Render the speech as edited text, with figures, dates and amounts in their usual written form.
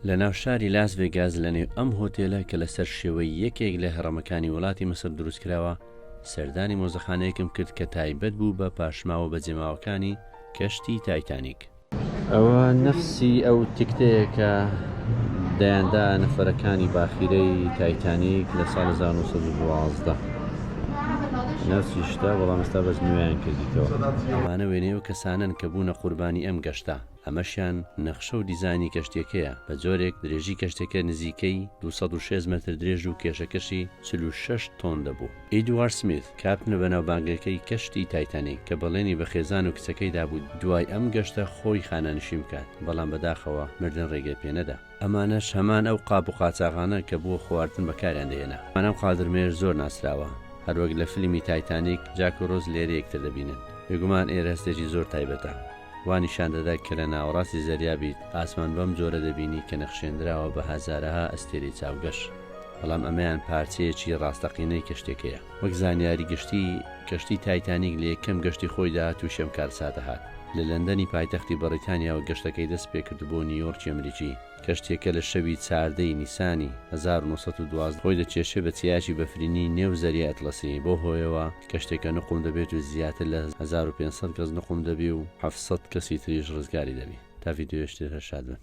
لە ناو شاری لاس ڤێگاس لە نێو ئەم هۆتێلە کە لەسەر شێوەی یەکێک لە هەڕەمەکانی وڵاتی میسر دروستکراوە، سەردانی مۆزەخانەیەکم کرد کە تایبەت بوو بە پاشماوە بەجێماوەکانی کەشتی تایتانیک. ئەوە نەفسی ئەو تیکتەیە کە دەیاندا نەفەرەکانی باخیرەی تایتانیک لە ساڵ 1912. نەفسی شتە بەڵام ئێستا بەس نوێیان کردیتەوە. ئەمانە وێنەی ئەو کەسانەن کە بوونە قوربانی ئەم گەشتە. ئەمەشیان نەخشە و دیزاینی کەشتیەکەیە، بە جۆرێک درێژی کەشتیەکە نزیکەی 206 مەتر درێژ و کێشەکەشی 46 تۆن دەبوو. ئیدوارد سمیث، کاپتنە بەناوبانگەکەی کەشتی تایتانیک، کە بەڵێنی بە خێزان و کچەکەی دابوو دوای ئەم گەشتە خۆی خانەنشین بکات، بەڵام بەداخەوە مردن ڕێگەی پێنەدا. ئەمانەش هەمان ئەو قاپ و قاچاغانەن کە بۆ خواردن بەکاریان دەهێنا. ئەم قادرمەیەش زۆر ناسراوە، هەروەک لە فیلمی تایتانیک جاک و ڕۆز لێرە یەکتر دەبینن. بێگومان ئێرە هەستێکی زۆر تایبەتە. وا نیشان دەدات کە لە ناوەڕاستی زەریا بیت، ئاسمان بەم جۆرە دەبینی کە نەخشێندراوە بە هەزارەها ئەستێرەی چاوگەش. بەڵام ئەمەیان پارچەیەکی ڕاستەقینەی کەشتیەکەیە. وەک زانیاری گشتی، کەشتی تایتانیک لە یەکەم گەشتی خۆیدا تووشی ئەم کارەساتە هات. لە لەندەنی پایتەختی بەڕیتانیاوە گەشتەکەی دەست پێکرد بۆ نیویۆرکی ئەمریکی. کەشتیەکە لە شەوی 14 ی نیسانی 1912 خۆی دەکێشێ بە چیایەکی بەفرینی نێو زەریای ئەتڵەسی، بەو هۆیەوە کەشتیەکە نوقم دەبێت و زیاتر لە 1500 کەس نوقم دەبی و 700 کەسی تریش ڕزگاری دەبی. تا ڤیدیۆیەکی تر هەر شاد بن.